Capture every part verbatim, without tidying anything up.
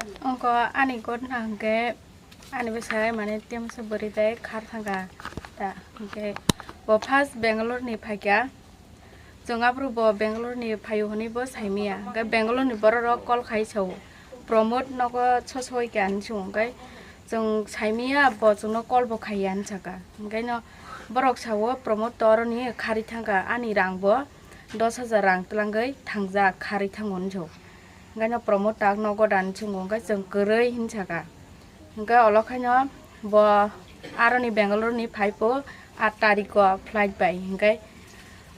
Ongko ani gotna hwnkhe ani bwsai mane temsa bwrwi bai khar thangkha ta, hwnkhe bo first Bangalore ni phaikha. Chwng aphuru bo Bangalore ni phaio hwnwi bo saimaya, hwnkhe Bangalore ni borok rok call khai sao, "Pramod nogo so soi khe?" hinwi swngo, hwnkhe chwng saimaya, bo chwngno call bo khaiya hinwi sakha. Hwnkhe no borok sao, "Pramod to oroni kharwi thangkha, ani rang bo dos hajar rang twlangwi thangjak, kharwi thango," hinwi sao. Hwnkhe no Pramod tak nogo da hinwi swngo, hwnkhe chwng kwrwi hinwi sakha. Hwnkhe olo khaino bo aroni Bangalore ni phai po, aat tarikh o flight bai, hwnkhe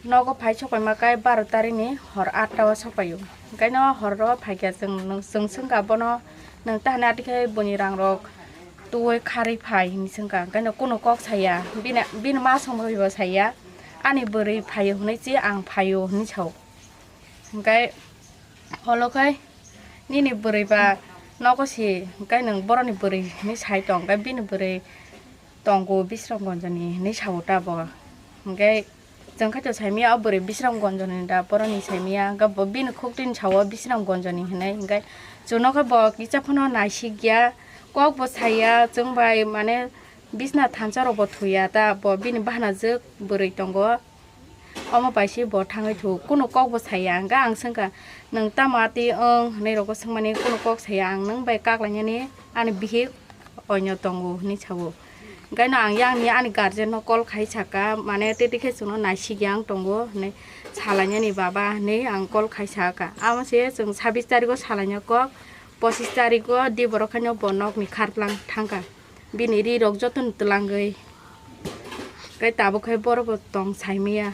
nogo phai sokpaima khe baro tarikh ni hor atta o sokpaio. Hwnkhe no hor o phaikha chwng, chwng swngkha bono, "Nwng tahani ati khe boni rang rok twi kharwi phai?" hinwi swngkha. Hwnkhe no kunu kok saya, bini, bini ma songwi bo saya, "Ani bwrwi phaio hwnwi chi, ang phaio," hinwi sao. Hwnkhe olo khai nini bwrwi ba nogo si, hwnkhe nwng boroni bwrwi hinwi sai tong, hwnkhe bini bwrwi tongo Bisramganjoni hinwi sao ta bo. Hwnkhe chwng khaito saimaya, "O bwrwi Bisramganjoni da boroni saimaya?" Hwnkhe bo bini khuktwini sao Bisramganjoni hinwi, hwnkhe chwngno khe bo kisa phano naisikya, kok bo saya, chwng bai mane bisna thansa rok bo thuya ta, bo bini bahanajwk bwrwi tongo. Omo bai se bo thangwi thu, kunu kok bo saya. Hwnkhe ang swngkha, "Nwng tamo ati wng?" hwnwi rokbo swngmani, kunu kok saya, "Ang nwng bai kaklainani, ani bihik oino tongo," hwnwi sao. Hwnkhe no ang yang ni ani guardian no call khai sakha, mane tei tei khe chwngno naisikya wng tongo hwnwi salainani baba hwnwi ang call khai sakha. Amo se chwng sabis tarikh o salaina kok, pochis tarikh o di borok khaino bo nok ni kharplang thangkha. Bini ri rok jotono twlangwi. Kai tabuk khai borok bo tong saimaya.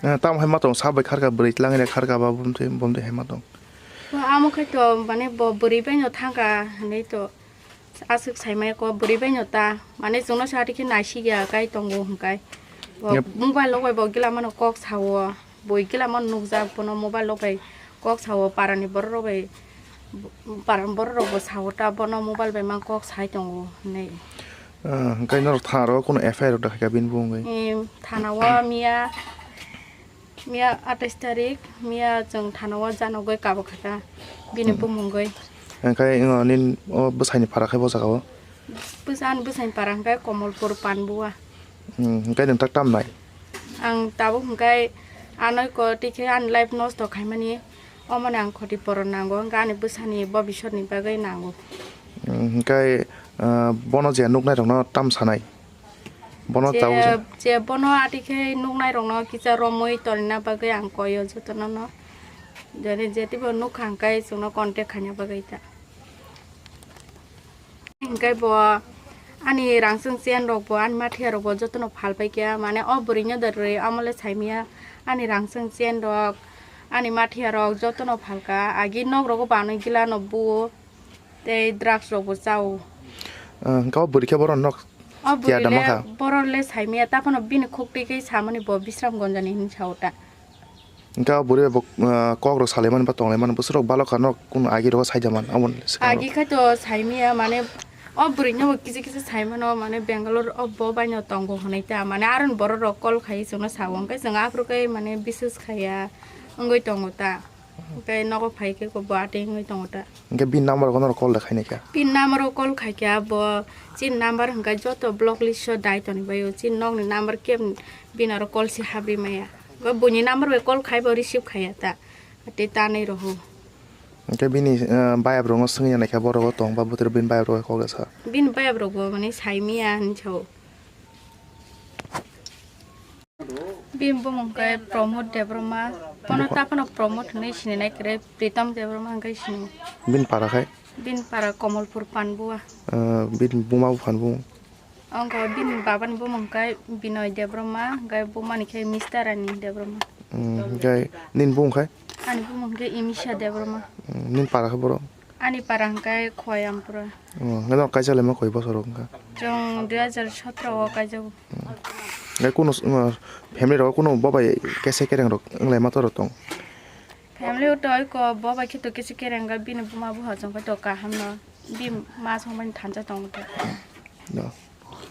Eh, tamo hai ma tong, sa bai kharka, bwrwi twlangwi kharka ba, bumtwi, bumtwi hai ma tong. Bo amo khai to, mane bo bwrwi bai no thangka hinwi to aswk saimaya ko, bwrwi bai no ta, mane chwngno sa twi khe naisikya kai tongo hwnkai. Bo Yep. Mobile rok bai bo gila mano kok sao. Bo ikila mo nukjak, bono mobile rok bai kok sao, parani borok rok bai, parani borok rok bo sao ta, bono mobile bai ma kok sai tongo hinwi. Ah, hwnkhe norok thana rogo kunu F I R rok da khaikha bini bumungwi? Em, thana o miya, miya atais tarik, miya chwng thana o janogwi kabo khaikha bini Hmm. bumungwi. Hwnkhe, o, nini o bwsaini para khe bo jaga o? Bwsa-, ani bwsaini para hwnkhe Komolpur Panbua. Hmm, hwnkhe nwng tak tam nai? Ang tabuk hwnkhe anoi ko tei khe ani life nosto khaimani, omoni ang khoti poron nango, hwnkhe ani bwsani bobisotni bagwi nango. Hmm, hwnkhe, ah, bono je nuknai rokno tam sanai? Bono Je, tabuk je. Je bono ati khe nuknai rokno kisa romwi tonina bagwi ang koi o jotono no. Jani je teibo nukha hwnkhe chwngno contact khaina bagwi ta. Hwnkhe bo ani rangchwng chain rok bo, ani mathiya rok bo jotono phal paikha, mane o bwrwino da rwi amo le saimaya, ani rangchwng chain rok, ani mathiya rok jotono phalka, agi nok rogo banwi gila no buo tei drugs rok bo chao. Ah, hwnkhe o bwrwi khe bohrok nok O tiya bwrwi da le, makha? Bohrok le saimaya, taphano bini khuktwi khe samani bo Bisramganjani hinwi sao ta. Hwnkhe o bwrwi bo, ah, kok rok salaimani ba tonglaimani bwswk rok balok kha, norok kunu agi rogo saida man, aboni swkang rok. Agi khai to saimaya, mane o bwrwi no bo kisa kisa saimano, mane Bangalore o bo bai no tongo hwnwi ta, mane aroni borok rok call khai chwngno sao, hwnkhe chwng aphuru khe mane biswas khaiya wngwi tongo ta, hwnkhe nogo phai khe bo atwi wngwi tongo ta. Hwnkhe bini number rok norok call da khainai kha? Bini number o call khai kha, bo chini number hwnkhe joto block list o dai toni bai o, chini nokni number khe bini oro call se habri maya. Bo buini number bai call khai bo receive khaiya ta, tei tanwi roho. Hwnkhe bini, eh, bayap rokno swngwi naikha, borok o tong ba bwtwr bini bayap rok kok da sa? Bini bayap rok bo mane saimaya hinwi sao. Bini bumung khe Pramod Debbarma, bono taphano Pramod hinwi sininai kwrwi, Pritam Debbarma hwnkhe sini. Bini para khai? Bini para Komolpur Panbua. Ah, bini buma buphani bumung? Ongkho bini babani bumung khe Binoy Debbarma, hwnkhe bumani khe Mistarani Debbarma. Hmm, hwnkhe nini bumung khai? Ani bumung khe Imisha Debbarma. Hmm, nini para khe borok? Ani para hwnkhe Khoyampura. Oh, hwnkhe norok kaijak laima koi bosor rok wngkha? Chwng dui hajar sotro o kaijago. Hmm. Hwnkhe kunu, uh, family rok kunu bo bai kese kereng rok wng laima toro tong? Family o to oi ko bo bai khe to kese kereng wngkha, bini buma buha chwng khe to kaham no, bini ma song bai thansa tongo to. No.